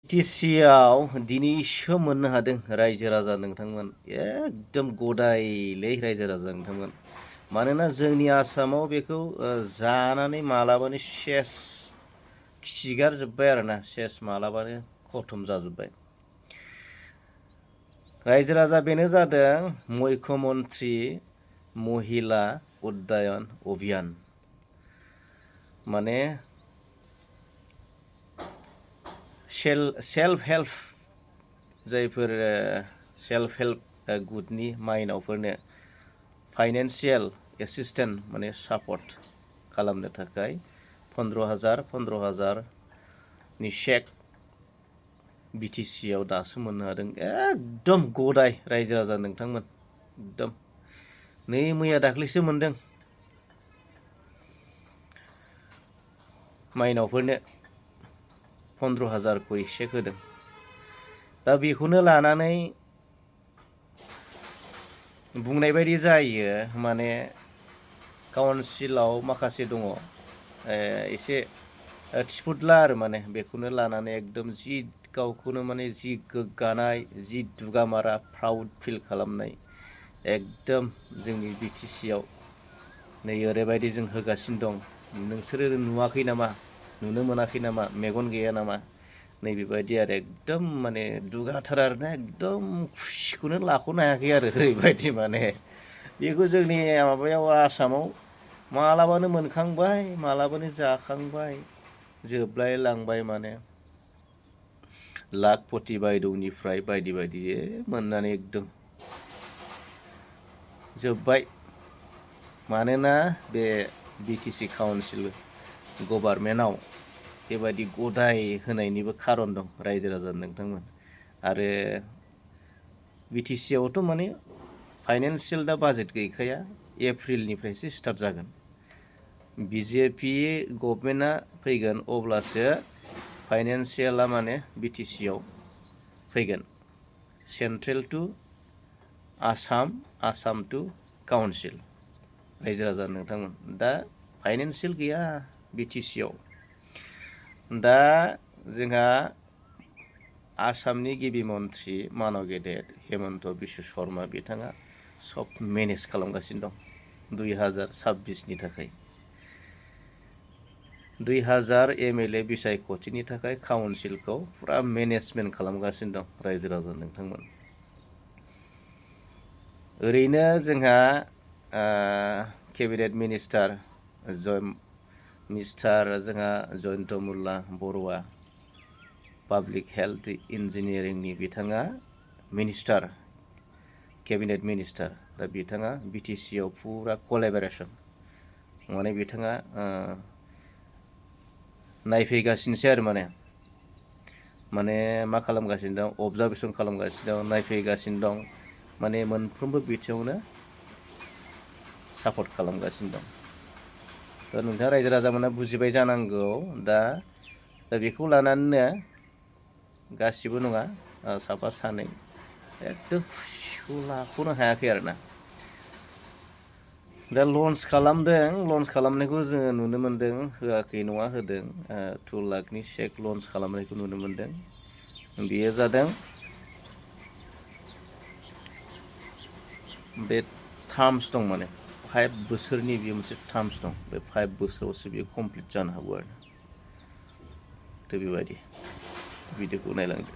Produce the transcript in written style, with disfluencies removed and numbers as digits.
बिटिसिआव दिनैसो मोननो हादों रायजो राजा नोंथांमोन एकदम गदायलै रायजो राजा नोंथांमोन मानोना जोंनि आसामाव बेखौ जानानै मालाबानो सेस खिगारजोब्बाय आरोना सेस मालाबानो खथम जाजोब्बाय रायजो राजा बेनो जादों मुख्यमन्त्रि महिला उद्दायन अभियान माने सेल्फ हेल्प जायफोर सेल्फ हेल्प ग्रुपनि माइनावफोरनो फाइनान्सियेल एसिस्टेन्ट माने सापर्ट खालामनो थाखाय 15,000 चेक बिटिसिआव दासो मोननो हादों एकदम गदाय रायजो राजा नोंथांमोन एकदम नै मैया दाख्लैसो मोनदों माइनावफोरनो 15,000 खरि चेक होदों दा बेखौनो लानानै बुंनाय बायदि जायो माने काउन्सिलाव माखासे दङ एसे थिफुदला आरो माने बेखौनो लानानै एकदम जि गावखौनो माने जि गोग्गानाय जि दुगामारा प्राउड फिल खालामनाय एकदम जोंनि बिटिसिआव नै ओरैबायदि जों होगासिनो दं नोंसोरो नुवाखै नामा नुनो मोनाखै नामा मेगन गैया नामा नै बेबायदि आरो एकदम माने दुगाथार आरोना एकदम खुसिखौनो लाख'नो हायाखै आरो ओरैबायदि माने बेखौ जोंनि माबायाव आसामाव मालाबानो मोनखांबाय मालाबानो जाखांबाय जोबलाय लांबाय माने लाखपति बायद'निफ्राय बायदि बायदि मोननानै एकदम जोब्बाय मानोना बे बिटिसि काउन्सिल गभर्नमेन्टआव बेबायदि गदाय होनायनिबो खारन दं रायजो राजा नोंथांमोन आरो बिटिसिआवथ' माने फाइनान्सियेल दा बाजेट गैखाया एप्रिलनिफ्रायसो स्टार्ट जागोन बिजेपि गभर्नमेन्टआ फैगोन अब्लासो फाइनान्सियेला माने बिटिसिआव फैगोन central to Assam Assam to council रायजो राजा नोंथांमोन दा फाइनान्सियेल गैया बिटिसिआव दा जोंहा आसामनि गिबि मन्त्रि मानव गेदेर हेमन्त बिश्व शर्मा बिथाङा सब मेनेज खालामगासिनो दं 2026नि थाखाय 2000 एमएलए बिसायख'थिनि थाखाय काउन्सिलखौ फुरा मेनेजमेन्ट खालामगासिनो दं रायजो राजा नोंथांमोन ओरैनो जोंहा केबिनेट मिनिस्टार जोंहा जयन्त मुल्ला बर'आ पाब्लिक हेल्थ इन्जिनियारिंनि बिथाङा मिनिस्टार केबिनेट मिनिस्टार दा बिथाङा बिटिसिआव फुरा कलेबरेसन माने बिथाङा नायफैगासिनोसै आरो माने मा खालामगासिनो दं अबजार्भेसन खालामगासिनो दं नायफैगासिनो दं माने मोनफ्रोमबो बिथिङावनो सापर्ट खालामगासिनो दं दा नोंथाङा रायजो राजामोना बुजिबाय जानांगौ दा बेखौ लानानैनो गासिबो नङा साफा सानै एकदम खुसिखौ लाख'नो हायाखै आरोना दा लन्च खालामनायखौ जोङो नुनो मोन्दों होआखै नङा होदों 2 लाखनि चेक लन्च खालामनायखौ नुनो मोन्दों बेयो जादों बे टार्म्स दं माने 5 बोसोरनि बेयो मोनसे टार्म्स दं बे 5 बोसोरावसो बेयो कमप्लिट जानो हागौ आरो थ' बेबायदि भिडिअखौ नायलांदो